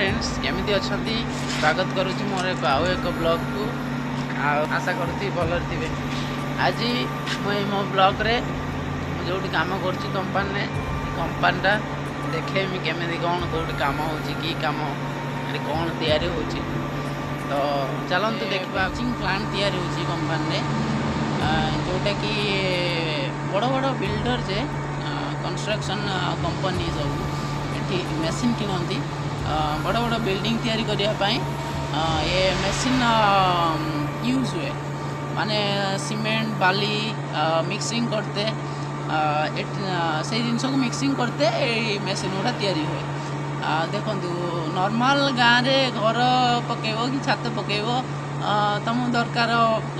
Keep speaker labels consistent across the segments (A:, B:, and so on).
A: Friends, କେମିତି ଅଛନ୍ତି? ସ୍ୱାଗତ କରୁଛି ମୋର ଆଉ ଏକ ବ୍ଲଗ୍କୁ। ଆଉ ଆଶା କରୁଛି ଭଲରେ ଥିବେ। ଆଜି ମୁଁ ଏଇ ମୋ ବ୍ଲଗ୍ରେ ମୁଁ ଯେଉଁଠି କାମ କରୁଛି କମ୍ପାନୀରେ, କମ୍ପାନୀଟା ଦେଖେଇମି, କେମିତି କ'ଣ କେଉଁଠି କାମ ହେଉଛି, କି କାମ, ଏଠି କ'ଣ ତିଆରି ହେଉଛି। ତ ଚାଲନ୍ତୁ ଦେଖିବା। ପ୍ଲାଣ୍ଟ ତିଆରି ହେଉଛି କମ୍ପାନୀରେ, ଯେଉଁଟାକି ବଡ଼ ବଡ଼ ବିଲ୍ଡର ଯେ କନଷ୍ଟ୍ରକ୍ସନ୍ କମ୍ପାନୀ ସବୁ ଏଠି ମେସିନ୍ କିଣନ୍ତି ବଡ଼ ବଡ଼ ବିଲ୍ଡିଂ ତିଆରି କରିବା ପାଇଁ। ଏ ମେସିନ୍ ୟୁଜ୍ ହୁଏ, ମାନେ ସିମେଣ୍ଟ ବାଲି ମିକ୍ସିଂ କରତେ, ସେଇ ଜିନିଷକୁ ମିକ୍ସିଂ କରତେ ଏଇ ମେସିନ୍ ଗୁଡ଼ା ତିଆରି ହୁଏ। ଦେଖନ୍ତୁ, ନର୍ମାଲ ଗାଁରେ ଘର ପକେଇବ କି ଛାତ ପକେଇବ, ତମକୁ ଦରକାର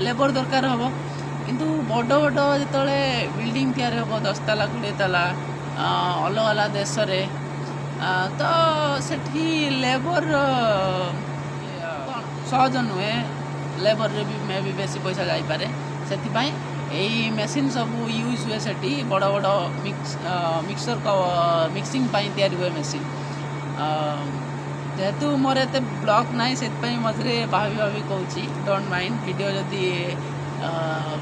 A: ଲେବର ଦରକାର ହେବ। କିନ୍ତୁ ବଡ଼ ବଡ଼ ଯେତେବେଳେ ବିଲ୍ଡିଂ ତିଆରି ହେବ, 10 ତାଲା, 20 ତାଲା, ଅଲଗା ଅଲଗା ଦେଶରେ, ତ ସେଠି ଲେବର ସହଜ ନୁହେଁ। ଲେବରରେ ବି ମେ ବି ବେଶୀ ପଇସା ଯାଇପାରେ। ସେଥିପାଇଁ ଏଇ ମେସିନ୍ ସବୁ ୟୁଜ୍ ହୁଏ ସେଠି। ବଡ଼ ବଡ଼ ମିକ୍ସର ମିକ୍ସିଂ ପାଇଁ ତିଆରି ହୁଏ ମେସିନ୍। ଯେହେତୁ ମୋର ଏତେ ବ୍ଲଗ୍ ନାହିଁ, ସେଥିପାଇଁ ମଝିରେ ଭାବି ଭାବି କହୁଛି। Don't mind, video ଯଦି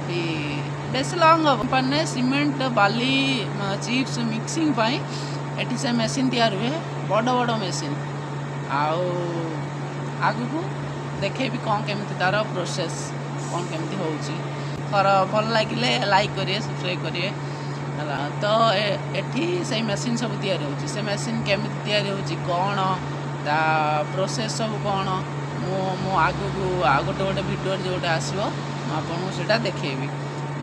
A: ବି ବେଶୀ ଲଙ୍ଗ୍ ହେବ। କମ୍ପାନୀରେ ସିମେଣ୍ଟ ବାଲି ଚିପ୍ସ ମିକ୍ସିଂ ପାଇଁ ଏଠି ସେ ମେସିନ୍ ତିଆରି ହୁଏ, ବଡ଼ ବଡ଼ ମେସିନ୍। ଆଉ ଆଗକୁ ଦେଖେଇବି କ'ଣ କେମିତି ତା'ର ପ୍ରୋସେସ୍ କ'ଣ କେମିତି ହେଉଛି। କର, ଭଲ ଲାଗିଲେ ଲାଇକ୍ କରିବେ, ସବସ୍କ୍ରାଇବ୍ କରିବେ। ହେଲା ତ, ଏଠି ସେଇ ମେସିନ୍ ସବୁ ତିଆରି ହେଉଛି। ସେ ମେସିନ୍ କେମିତି ତିଆରି ହେଉଛି, କ'ଣ ତା ପ୍ରୋସେସ୍ ସବୁ କ'ଣ, ମୁଁ ଆଗକୁ ଆଉ ଗୋଟେ ଗୋଟେ ଭିଡ଼ିଓରେ ଯେଉଁଟା ଆସିବ, ମୁଁ ଆପଣଙ୍କୁ ସେଇଟା ଦେଖେଇବି।